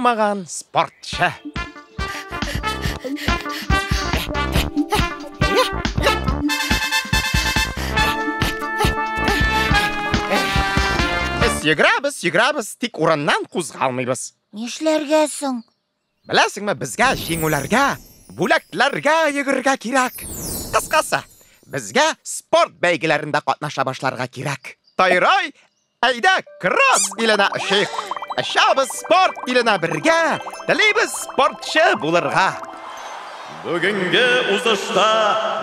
Уңмаган спортчы. Без йөгерәбез, йөгерәбез, тик урыннан кузгалмыйбыз. Нишләргә соң? Беләсеңме, безгә җиңүләргә, бүләкләргә йөгерергә кирәк. Кыскасы, безгә спорт бәйгеләрендә катнаша башларга кирәк. Тайрай, әйдә, кросс иленә очыйк. Очабыз спорт иленә бергә, телибез спортчы булырга. Бүгенге узышта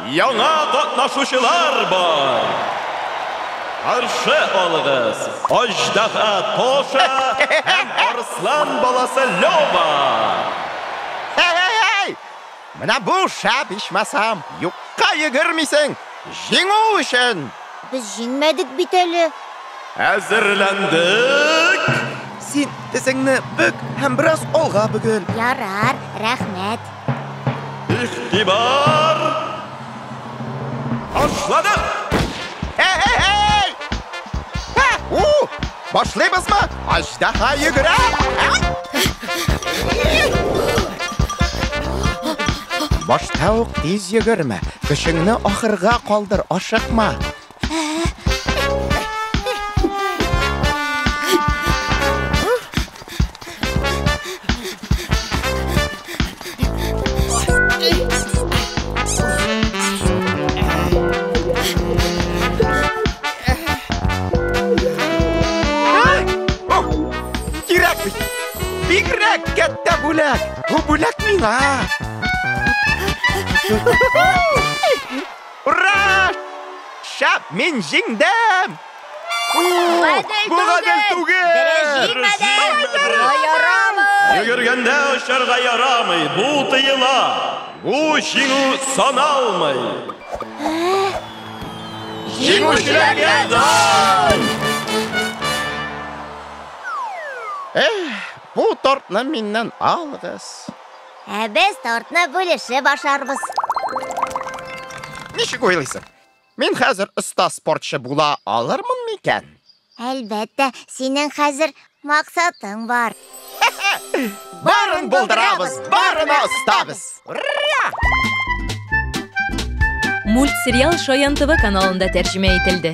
яңа катнашучылар бар. Каршы алыгыз, Аждаһа Тоша һәм Арыслан баласы Лева. Эй-эй-эй! Менә бу шәп ичмасам, юкка йөгермисең, җиңү өчен! Без җиңмәдек бит әле. Әзерләндек! Син тезеңне бөк һәм бераз алга бөгел. Ярар, рәхмәт. Игътибар! Башладык! Эй-эй-эй! Һә, у! Башлыйбызмы? Аждаһа йөгерә! Башта ук тиз йөгермә, көчеңне ахырга калдыр, ашыкма. Кирәк бит! Бигрәк кәттә бүләк! Бу бүләк миңа! Ура! Шәп, мин җиңдем! Гадел Бу гадел түгел! Ярамый! Йөгергәндә очарга ярамый, бу тыела. Бу җиңү саналмый. Җиңүчеләргә дан! Эх, бу тортны миннән алыгыз. Ә без тортны бүлешеп ашарбыз. Ничек уйлыйсың? Мин хәзер оста спортчы була алырмын микән? Әлбәттә, синең хәзер максатың бар. Барын булдырабыз, барына остабыз. Ура! Мультсериал Шаян ТВ каналында тәрҗемә ителде.